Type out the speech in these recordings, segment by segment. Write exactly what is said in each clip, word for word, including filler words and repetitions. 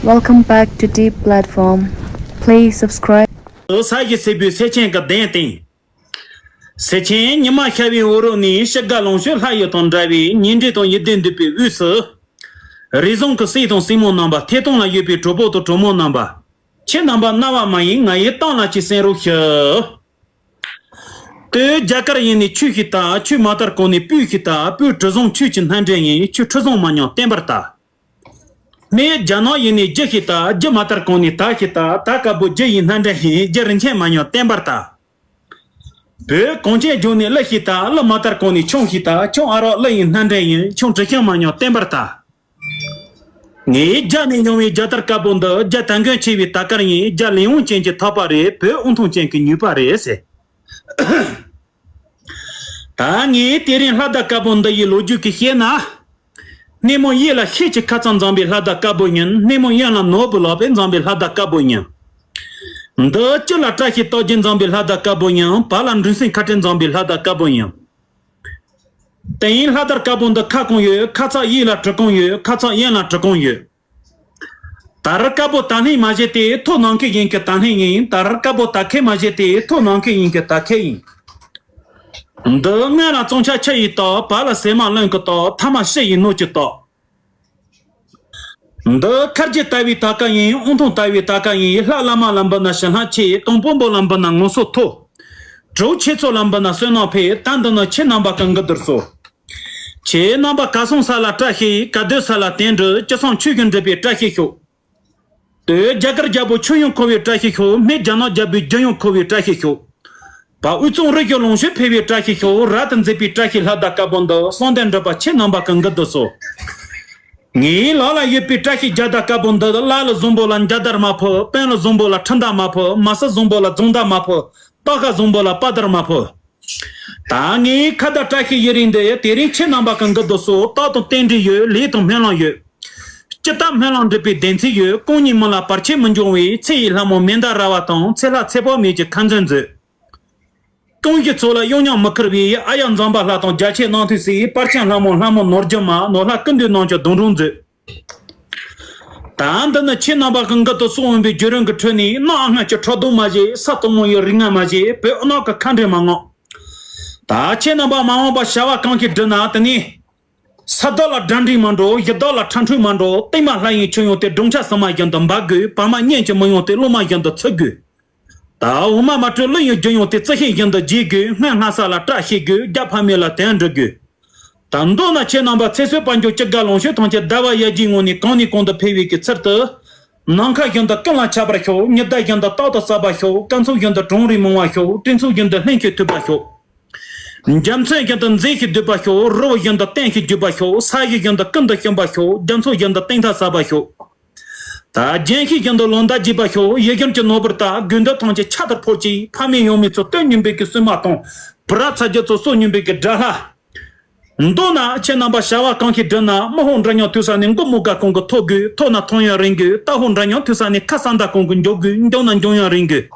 Welcome back to Deep Platform. Please subscribe. ས་གཞི་སྲིད་པའི་སེར་ཆེན་གྱི་གདན་སྟེང་། སེར་ཆེན་ཉི་མ་ཤར་བའི་འོག་རོལ་ནས། ཕྱི་དགའ་ལོངས་སྤྱོད་ལྷ་ཡུལ་དང་འདྲ་བའི་ཉེ་འབྲེལ་དང་ཡིད་བདེ་འདུས་པའི་དབུས་སུ། རེ་ཟུང་གི་སྲས་དང་སྲས་མོ་རྣམ་པ། ཐད་གཏོང་ལ་ཡོད་པའི་གྲོགས་པོ་དང་གྲོགས་མོ་རྣམ་པ། ཁྱེད་རྣམ་པ་རྣ་བ་མ་ཡེངས་ང་ཡི་གཏམ་ལ་ཅིག་གསན་རོགས་ཞུ། སྟོད་རྒྱ་གར་ཡིན་ནི་ཆོས་ཤིག་ལྟ། ཆོས་མ་དར་གོང་ནི་སྤོས་ཤིག་ལྟ། སྤོས་དྲི་བཟང་ཆོས་ཀྱི་སྣ་འདྲེན་ཡིན། ཆོས་དྲི་བཟང་མ་མྱོང་བསྟན་པར་ལྟ། སྨད་རྒྱ་ནག་ཡིན་ནི་རྒྱུ་ཞིག་ལྟ། རྒྱུ་མ་དར་གོང་ནི་དར་ཞིག་ལྟ། དར་དཀར་པོ་རྒྱུ་ཡི་སྣ་འདྲེན་ཡིན། རྒྱུ་རིན་ཆེན་མ་མྱོང་བསྟན་པར་ལྟ། བོད་གངས་ཅན་ལྗོངས་ནི་གླུ་ཞིག་ལྟ། གླུ་མ་དར་གོང་ནི་ཆང་ཞིག་ལྟ། ཆང་ཨ་རག་གླུ་ཡི་སྣ་འདྲེན་ཡིན། ཆང་དྲི་ཞིམ་མ་མྱོང་བསྟན་པར་ལྟ། ངའི་རྒྱ་ནས་ཡོང་བའི་རྒྱ་དར་དཀར་པོ་འདི། རྒྱ་དར་མགོན་ཆེ་བའི་དར་དཀར་ཡིན། རྒྱ་ལས་དབང་ཅན་གྱི་ཐག་པ་རེད། བོད་དབང་ཐང་ཅན་གྱི་ཉུས་པ་རེད་ཟེར། ད་ངས་དེ་རིང་ལྷ་དར་དཀར་པོ་འདི་ཡི་ལོ་རྒྱུས་ཀྱི་བཤད་ན། སྣེ་མོ་གཡས་ལ་ཤེལ་གྱི་ཁ་ཚ་འཛོམས་པའི་ལྷ་དར་དཀར་པོ་ཡིན། སྣེ་མོ་གཡོན་ལ་ནོར་བུ་ལོ་པཎ་འཛོམས་པའི་ལྷ་དར་དཀར་པོ་ཡིན། འདི་སྤྱི་ལ་བཀྲ་ཤིས་རྟགས་བརྒྱད་འཛོམས་པའི་ལྷ་དར་དཀར་པོ་ཡིན། བར་ལ་འབྲིང་སེང་ཁ་སྤྲེལ་འཛོམས་པའི་ལྷ་དར་དཀར་པོ་ཡིན། དེ་ཡིན་ལྷ་དར་དཀར་པོ་འདི་ཁ་གང་ཡོད། ཁ་ཚག་གཡས་ལ་གྲི་གང་ཡོད། ཁ་ཚག་གཡོན་ལ་གྲི་གང་ཡོད། དར་དཀར་པོ་དར་ལྷན་མ་བྱས་ཏེ། ཐོག་ནམ་མཁའི་དབྱིངས་ཀྱི་དར་ལྷན་ཡིན། དར་དཀར་པོ་དར་ཁལ་མ་བྱས་ཏེ། ཐོག་ནམ་མཁའི་དབྱིངས་ཀྱི་དར་ཁལ་ཡིན། འདི་སྔོན་ལ་གཙང་ཆབ་ཆུ་ཡི་རྟགས། བར་ལ་ཟེགས་མ་རླུང་གི་རྟགས། ཐ་མ་བྱི་ཡི་ནོར་གྱི་རྟགས། འདི་ཁ་རྗེ་ལྟ་བུའི་དར་དཀར་ཡིན། དབང་ཐང་ལྟ་བུའི་དར་དཀར་ཡིན། ལྷ་བླ་མ་ལ་འབུལ་ན་ཞི་ལྷག་ཆེ། དང་པོ་འབོ་ལ་འབུལ་ན་ངོ་སོ་མཐོ། གྲོགས་ཆེ་ཚོགས་ལ་འབུལ་ན་བསོད་ནམས་འཕེལ། ད་འདི་ནི་ཁྱེད་རྣམ་པ་གི་འགུ་དུར་སོ། ཁྱེད་རྣམ་པ་གར་སོང་ས་ལ་བཀྲ་ཤིས། གར་སྡོད་ས་ལ་དོན་འགྲུབ། ཅི་བསམ་ཆོས་བཞིན་འགྲུབ་པའི་བཀྲ་ཤིས་ཤོག། སྟོད་རྒྱ་གར་རྒྱལ་པོ་ཆོས་དབྱིངས་འཁོར་བའི་བཀྲ་ཤིས་ཤོག། སྨད་རྒྱ་ནག་རྒྱལ་པོའི་རྒྱལ་ཡུམ་འཁོར་བའི་བཀྲ་ཤིས་ཤོག། བ་དབུས་གཙང་རི་བཞི་ལོངས་སྤྱོད་འཕེལ་བའི་བཀྲ་ཤིས་ཤོག། རབ་ཏུ་མཛེས་པའི་བཀྲ་ཤིས་ལྷ་དར་དཀར་པོ་འདི། གསང་བདེ་འགྲུབ་པ་ཁྱེད་རྣམ་པ་གི་འགུ་དུར་སོ། ངའི་ལག་ལ་ཡོད་པའི་བཀྲ་ཤིས་རྒྱ་དར་དཀར་པོ་འདི། བླ་ལ་བཟང་པོ་ལ་རྒྱ་དར་མ་ཕུལ། དཔོན་ལ་བཟང་པོ་ལ་ཁྲི་དར་མ་ཕུལ། མ་སྲུ་བཟང་པོ་ལ་རྫོང་དར་མ་ཕུལ། སྟག་ཤར་བཟང་པོ་ལ་དཔའ་དར་མ་ཕུལ། ད་ངའི་ཁ་དར་བཀྲ་ཤིས་ཡི་རིགས་འདི། དེ་རིང་ཁྱེད་རྣམ་པ་གི་འགུ་དུར་སོ། རྟགས་དང་རྟེན་འབྲེལ་ཡོད། ལས་དང་སྨོན་ལམ་ཡོད། སྤྱི་ལྟར་སྨོན་ལམ་འགྲུབ་པའི་བདེན་ཚིག་ཡོད། སྐུ་གཉིས་མི་ལ་བར་ཆད་མི་འབྱུང་བའི། ཚེ་ཡི་ལྷ་མོ་མན་དཱ་ར་བ་དང་། ཚེ་ལྷ་ཚེ་དཔག་མེད་ཀྱི་ཁ་འཛིན་མཛོད། ཀུན་གཞི་ཚོགས་ལ་གཡོ་ཉམས་མི་ཁུར་བའི། ཨ་ཡ་འཛོམས་པ་ལྷ་དང་རྒྱ་ཆེ་རྣམ་ཐོས་སྲས། དཔལ་ཆེན་ལྷ་མོ་ལྷ་མོ་ནོར་རྒྱུ་མ། ནོར་ལྷ་ཀུན་འདུས་རྣམས་ཀྱི་གདུང་དྲུང་མཛོད། ད་འདི་ནི་ཁྱེད་རྣམ་པ་གི་འགུ་དུར་སོ་འོན་པའི་བརྒྱུད་རིམ་གྱི་ཁྲོད་ནས། གནམ་སྔོན་གྱི་ཁྲག་འཐུང་མ་བྱེད། ས་དང་མོ་ཡི་རིགས་ངན་མ་བྱེད། བོད་ནང་གི་ཁ་འདྲེན་མ་མངགས། ད་ཁྱེད་རྣམ་པ་མ་འོངས་པ་བྱ་བ་གང་ཞིག་བསྒྲུབ་ན་དེ་ནས། ས་བདག་ལ་དགྲ་འདྲེ་མ་འགྲོ། གཞི་བདག་ལ་ཁྲག་འཐུང་མ་འགྲོ། བརྟན་མ་ལྷ་ཡི་མཆོད་ཡོན་ཏེ། སྒྲུབ་ཆགས་སྲུང་མ་བཞིན་དུ་འབག་དགོས། བར་མ་གཉེན་གྱི་མི་ཡོང་སྟེ། སློབ་མ་བཞིན་དུ་ཚུགས་དགོས། ད་འོ་མ་མ་དྲོས་གླུ་ཡི་རྒྱུན་ཡོང་སྟེ། རྩི་ཤིང་བཞིན་དུ་རྒྱས་དགོས། སྔོན་སྔ་ས་ལ་བཀྲ་ཤིས་དགོས། རྒྱ་ཕ་མེས་ལ་དོན་འགྲུབ་དགོས། ད་མདོར་ན་ཁྱེད་རྣམ་པ་ཚེ་བསོད་དཔལ་འབྱོར་སྐྱིད་དགའ་ལོངས་སྤྱོད་ཐམས་ཅད་ཟླ་བ་ཡར་རྒྱས་ངང་ནས་གང་ནས་གང་དུ་འཕེལ་བའི་གི་ཚུལ་དུ། ནམ་མཁའ་བཞིན་དུ་ཀུན་ལ་ཁྱབ་པར་ཤོག། ཉི་ཟླ་བཞིན་དུ་རྟག་ཏུ་གསལ་བར་ཤོག། སྐར་མཚོ་བཞིན་དུ་གྲང་རེག་མང་བར་ཤོག། སྤྲིན་ཚོགས་བཞིན་དུ་ལྷན་སྐྱེས་ཐོས་པར་ཤོག། འཇའ་ཚོན་བཞིན་དུ་མཛེས་ཤིང་སྡུད་པར་ཤོག། རི་བོ་བཞིན་དུ་བརྟན་ཞིང་རྒྱས་པར་ཤོག། ས་གཞི་བཞིན་དུ་ཀུན་ཏུ་ཞིམ་པར་ཤོག། རྒྱ་མཚོ་བཞིན་དུ་སྟེང་ཐག་གསལ་བར་ཤོག། ད་རྒྱན་ཤིང་བཞིན་དུ་ལོ་ཟླ་རྒྱས་པར་ཤོག། ཡིད་བཞིན་གྱི་ནོར་བུར་ལྟ། དགོས་འདོད་ཐམས་ཅད་ཆར་ལྟར་ཕོར་ཅིག། ཕ་མེས་ཡང་མེས་ཚོ་བསྟོད་སྙིང་པོའི་གི་སུན་མ་གཏོང་། བུ་རབས་ཚ་རྒྱུད་ཚོ་གསོ་སྙིང་པོའི་གི་དགྲ་ལྷ། མདོར་ན་ཁྱེད་རྣམ་པ་བྱ་བ་གང་ཞིག་བསྒྲུབ་ན། མི་ཕམ་འདྲ་མཉམ་ཐོས་ས་ནི། མགོ་རྨོངས་དགའ་གང་གི་ཐོབ་དགོས། ཐོབ་ན་ཐོབ་ཡང་རིང་དགོས། རྟག་ཕམ་འདྲ་མཉམ་ཐོས་ས་ནི། ཁ་གསང་མདའ་གང་གི་འཇོག་དགོས། འཇོག་ན་འཇོག་ཡང་རིང་དགོས།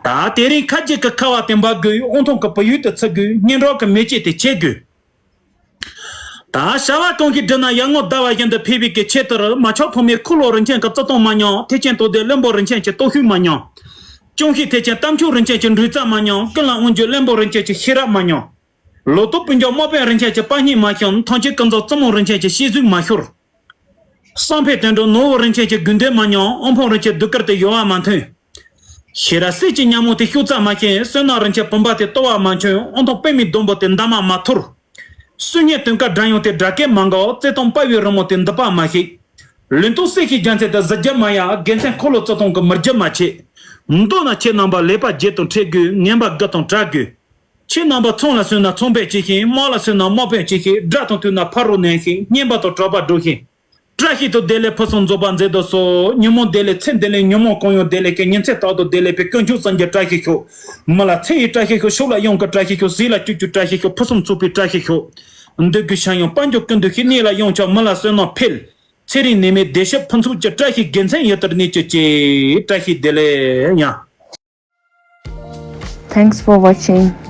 ད་དེ་རིང་ཁ་རྗེ་གི་ཁ་བ་དེ་འབག་དགོས། དབང་ཐང་གི་བུ་ཡུལ་དུ་ཚུད་དགོས། སྙན་གྲགས་ཀྱི་མེ་ལྕེ་དེ་མཆེད་དགོས། ད་བྱ་བ་གང་ཞིག་བསྒྲུབ་ན། ཡར་ངོ་ཟླ་བ་བཞིན་དུ་འཕེལ་བའི་གི་ཆེད་དུ། མ་ཆགས་ཐོག་མའི་འཁོར་ལོ་རིན་ཆེན་གྱི་བརྩི་མཐོང་མ་མྱོང་། ཐེག་ཆེན་རྟོགས་ལྡན་བློན་པོ་རིན་ཆེན་གྱི་སྟོབས་ཤུགས་མ་མྱོང་། སྐྱོང་ཤུགས་ཐེག་ཆེན་རྟ་མཆོག་རིན་ཆེན་གྱི་འགྲོས་རྩལ་མ་མྱོང་། ཀུན་ལ་དབང་བསྒྱུར་བློན་པོ་རིན་ཆེན་གྱི་ཤེས་རབ་མ་མྱོང་། ལོ་ཏོག་སྤུན་ཀྱག་དམག་དཔོན་རིན་ཆེན་གྱི་དཔའ་སྙིང་མ་ཤོར། ཐང་ཆེན་ཀུན་རྫོབ་བཙུན་མོ་རིན་ཆེན་གྱི་ཤེས་གཟུགས་མ་ཤོར། བསམ་འཕེལ་དོན་འགྲུབ་ནོར་བུ་རིན་ཆེན་གྱི་དགོས་འདོད་མ་མྱོང་། དབུལ་ཕོངས་རིན་ཆེན་གདུགས་དཀར་དེ་གཡོ་བ་མ་ཐོན། ཤེས་རབ་སྲས་ཀྱི་ཉ་མོ་དེ་ཤུགས་རྩལ་མ་ཤེས། བསོད་ནམས་རིན་ཆེན་བུམ་པ་དེ་ལྟོ་བ་མ་འཆོལ། དབང་ཐང་པདྨའི་སྡོང་པོ་དེ་འདབ་མ་མ་འཐོར། སུ་ཉིད་དོན་དཀར་སྒྲ་དབྱངས་དེ་སྒྲ་སྐད་མ་འགག། བརྩེ་དུང་དཔའ་བོའི་རི་མོ་དེ་འདུད་པ་མ་ཤེས། ལུས་སྟོབས་སྲས་ཀྱི་རྒྱལ་མཚན་དེ་གཟི་བརྗིད་མ་ཡལ། དགེ་མཚན་འཁོར་ལོ་བརྩི་མཐོང་གི་མི་རྒྱུད་མ་ཆད། མདོར་ན་ཁྱེད་རྣམ་པ་ལེགས་པ་བརྒྱད་དང་འཕྲད་དགོས། ངན་པ་དགུ་དང་བྲལ་དགོས། ཁྱེད་རྣམ་པ་ཚོང་ལ་སོན་ན་ཚོང་དཔོན་གྱིས་ཤིག། དམག་ལ་སོན་ན་དམག་དཔོན་གྱིས་ཤིག། དགྲ་དང་ཐུག་ན་ཕ་རོལ་ནན་ཞིང་། སྙན་པ་དང་གྲགས་པ་སྒྲོགས་ཤིག། བཀྲ་ཤིས་དང་བདེ་ལེགས་ཕུན་སུམ་རྫོགས་པ་མཛད་དུ་གསོལ། ཉིན་མོ་བདེ་ལེགས་ཚེ་བདེ་ལེགས། ཉོན་མོངས་གང་ཡོད་བདེ་ལེགས་ཀྱི། ཉིན་མཚན་རྟག་ཏུ་བདེ་ལེགས་པའི། དཀོན་མཆོག་སངས་རྒྱས་བཀྲ་ཤིས་ཤོག། མི་ལ་ཚེ་ཡི་བཀྲ་ཤིས་ཤོག། ཕྱུགས་ལ་གཡང་གི་བཀྲ་ཤིས་ཤོག། ཟས་ལ་སྤྱོད་ཀྱི་བཀྲ་ཤིས་ཤོག། ཕུན་སུམ་ཚོགས་པའི་བཀྲ་ཤིས་ཤོག། འདོད་དགུའི་ཤ་ཡང་དཔལ་འབྱོར་ཀུན་འདུས་ཤིག། གནས་ལ་གཡང་ཆགས་མི་ལ་བསོད་ནམས་འཕེལ། ཚེ་རིང་ནད་མེད་བདེ་གཤེགས་ཕུན་ཚོགས་ཀྱི། བཀྲ་ཤིས་དགེ་མཚན་ཡུལ་དུ་གནས་གྱུར་ཅིག། བཀྲ་ཤིས་བདེ་ལེགས་ཡང་། Thanks for watching.